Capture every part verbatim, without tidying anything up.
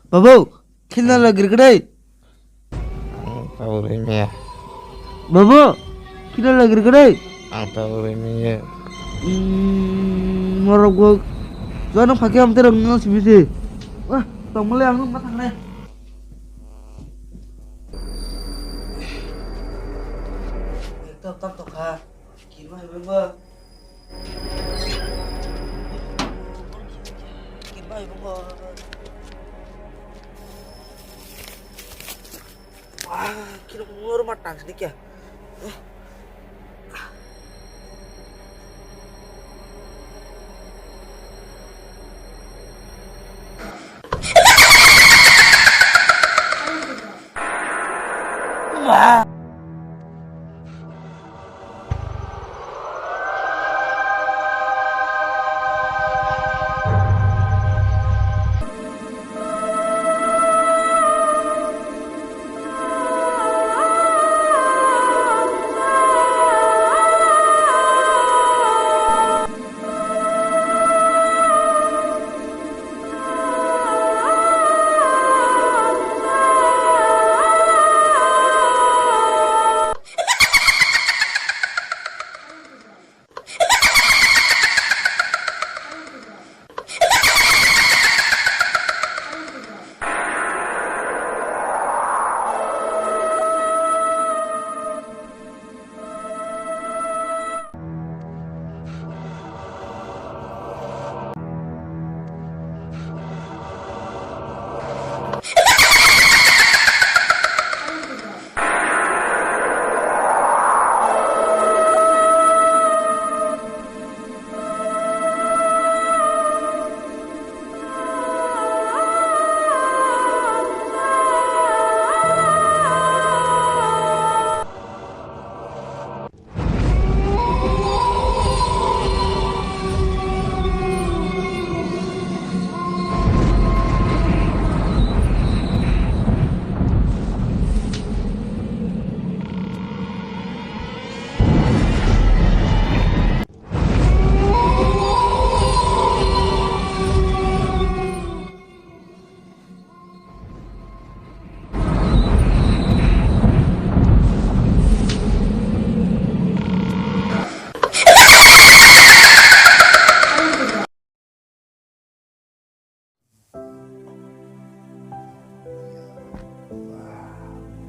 Babu, khilna lagir gede. Ang tabuk rimi ya. Babu, khilna lagir gede. Ang tabuk rimi ya. Hmm, norok go. Jana phaki am terang nang sibisi. Wah, tongmale ang ma thangnai. Tap tap tokha. Kirma hai bangba. Kirma hai bangba. Wah, kira ngor ma tang sini kya.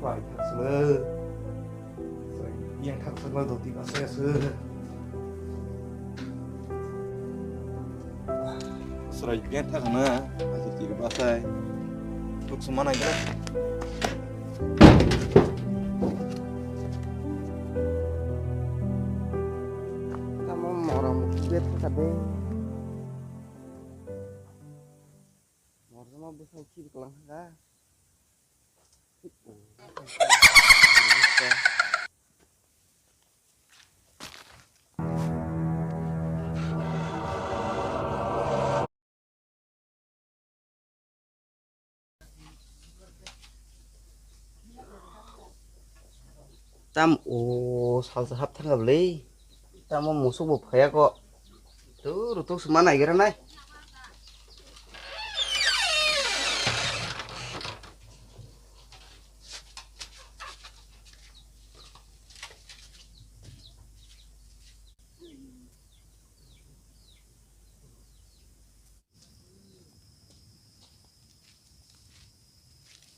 Pai thak sele. Yang thak sele doti ka se se. Srai biang thak na, aji kiri basai. Tuk semana kira. Tamo morom bet kade. Morjama bwsai kiri kalang kha. Tam o salsa hap thang bwlwi. Tamo musuk bo phaya ko. Tu rutuk suma nai gira nai.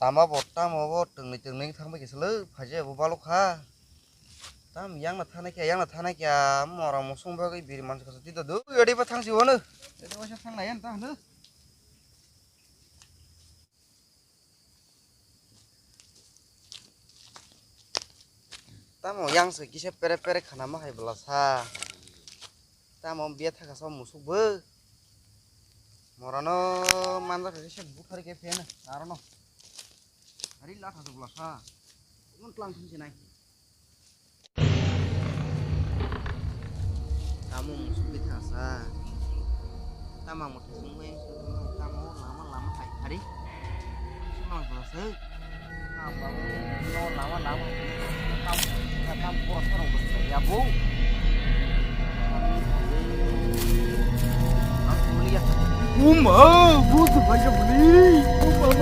Tama bo, tamo bo, twngnwi twngnwi thangbai khe swlw, phaijak bo balok kha. Tam yang na thanai khe, yang na thanai khe, morang mosong bagwi biri mansa kasa tito do. Yadi pa thang si wano. Yadi waisa thang na yan ta hanu. Tamo yang se kisa pere pere khana ma hai bwla sa. Tamo biya thaka sa musuk bo. Morano manjak khe se bukhari khe pheno arono. Ari la thasuk bwla sa. Mon tlang thung se nai. Tamo musuk bi thasa. Tamo ang muthung mui tamo lama lama hai hari. Sumang thasa. Tamo no lama lama. Tamo tamo pura tharo bwsa ya bu. Aku melihat. Uma, butuh banyak beli. Uma,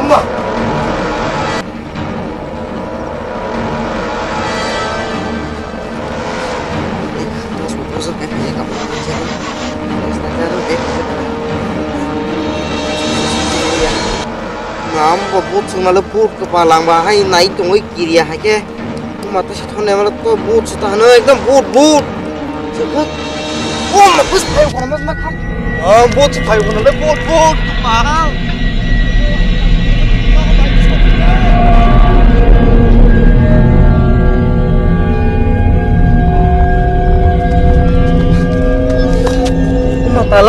Mama. Mambo but swngnale but kwpal langba hai nai tongwi kiriya hai khe. Uma ta se thon ne mala to but se ta hano ekdom but but. Se but. Oh, ma bus phai kono ma kham. Oh, but phai kono le but but. Wow.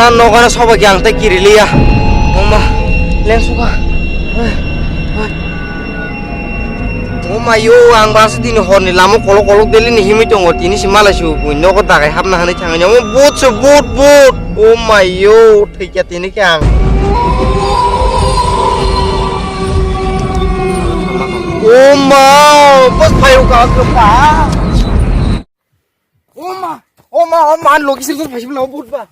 Nokano soba khe ang tei kiriliya. Oma, lengsuka. Oma yo, ang basi dini horni lama kolok kolok deli ni himwi tongo, tini si malai su bui nogo dagai hapna hinwi thangani. Omo but se but but. Oma yo, thikya tini khe ang. Oma, bus phayo ka ka. Oma, oma, oma, an logi sir phaisi bla but ba.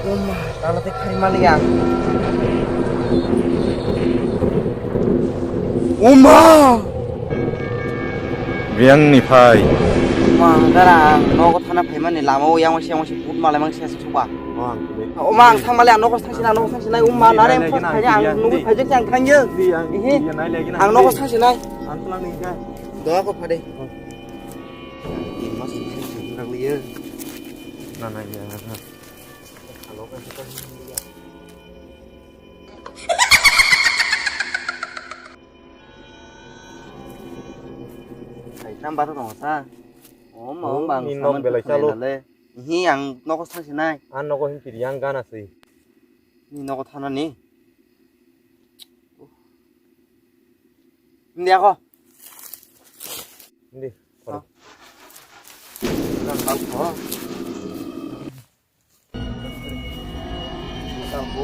Oma, tala te khari maliya. Oma! Biyang ni phai. Oma, dara ang nogo thana phaimani lama o yang wasi yang wasi but malai mang sia suba. Oma, ang thangmali ang nogo thangsinai, ang nogo thangsinai, oma, nare ang phai ang nugi phaijak ang thangyo. Ehe, ang nogo thangsinai. Doa ko phade. Tin mas ini sih kurang liya. Nana ya. Hai, number dong sa. Om, om, bang, ni nok belai chalo. Hi, ang nogo thangsinai. Ang nogo hin kiri yang gana sih. Ni nogo thana ni. Hindi ako. Hindi. Lang ako. Lang ako.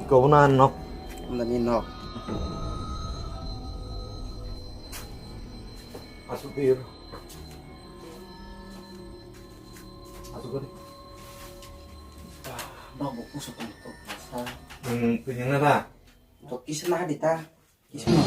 Ikaw na nok. Ang dami nok. Asupir. Asupir. Nok buku sotong tok sa. Hmm, punya nada. Tok kisa na di ta. Kisa na.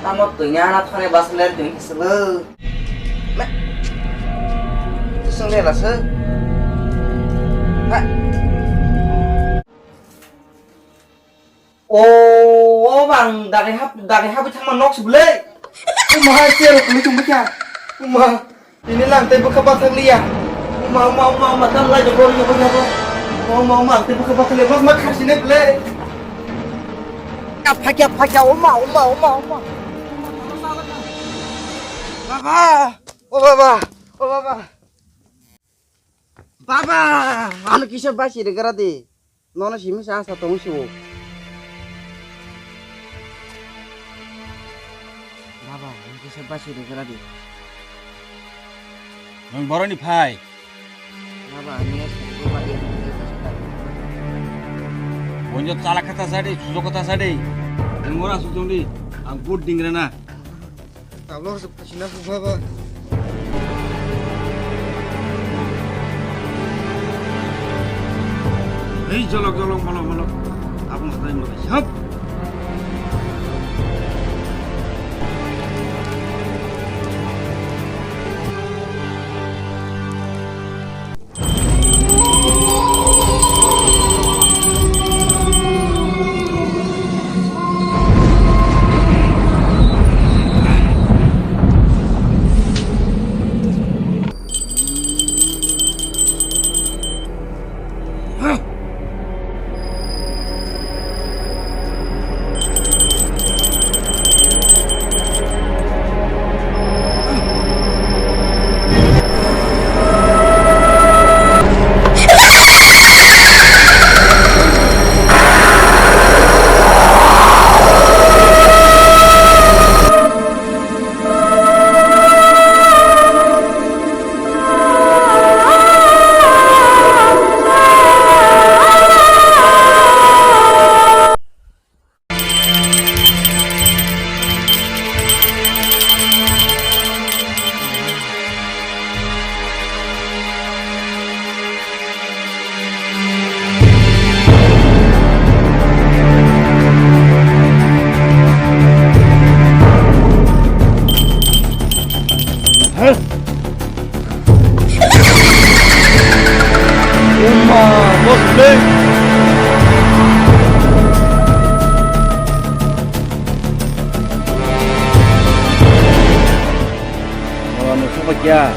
Tamo twi ni ana thani bus ler twi selo. Me. Tusung le la se. Ha. O, o bang, dagi hap, dagi hap thangma nok si bwle. Uma ha, chair rok kwlwi tong bwkha. Uma, tini lang tei bwkha bathak liya. Uma, uma, uma, uma, tam lai jok lori jok jabo. Uma, uma, uma, tei bwkha bathak liya. Mas ma kharsi ne bwle. Phakya, phakya, uma, uma, uma, uma. Baba, o baba, o baba. Baba, ano kisa basi de gara de. Nono simi sa asa tong si o. Baba, ang kisa basi de gara di. Nwng boroni phai. Baba, ang ya sa ko ba ya. Bonjo chala kata sadi, sujo kata sadi. Nwng ora sujong di, ang good ding rena. Tablo se pachina hu baba. Hei jolok jolok molok molok. Abang sadai molok sap. Oro no soba kya?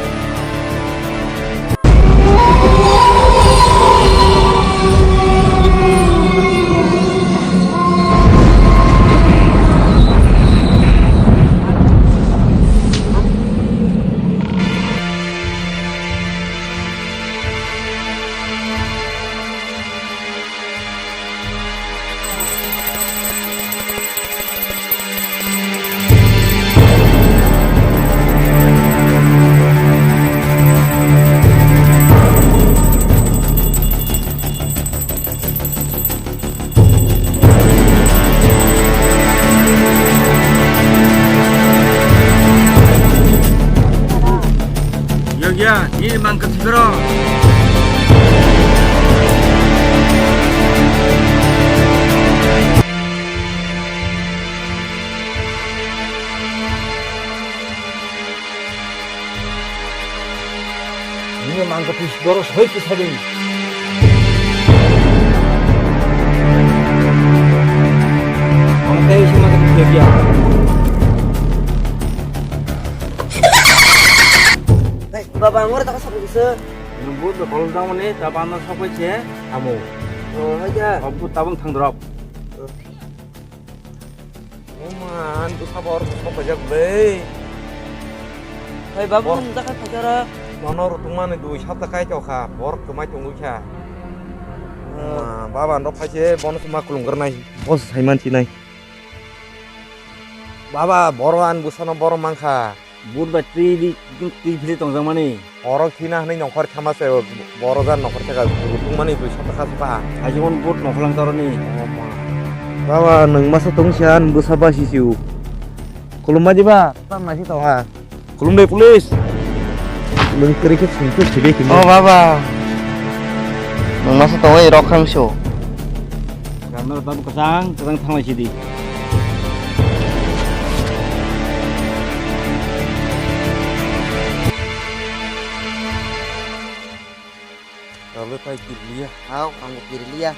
Yogya, ini mangkuk sigoro. Ini mangkuk sigoro soi kisadi. Ang tayo si mangkuk sigoro. Hey, baba, ang ora taka sabu se. Nungbu to kolom tang mani, ta bana sokoi se, amo. Oh, hai ja. Obu tabang thang drop. Oh man, tu sabo or sok pajak ble. Hai babu, oh. Nung jakai pajara. Nono rutung mani dui sapta kai tokha, bor kemai tungui kha. Oh. Ma, baba ndo phai se, bono ma kulung gernai. Bos sai man sinai. Baba, boro an busano boro mankha. But bai twi di, twi phiri tongjakmani. Oro thina hwnwi nongkhor thama se, boro jan nongkhor theka, rutungmani dui sapta kha spa. Ajimon but nongkhorlang toroni. Oh ma. Baba, nwng masa tong siya, an bwsa basi siu. Khulumma diba? Tam nasi tong ha. Khulum de police. Nwng kwrwi khe sungkhe sidi kini. Oh baba. Nwng masa tong oi rok khang so. Gamno tam kwchang, kwchang thanglai sidi. Lalu tai kirliya. Au, ang kirliya.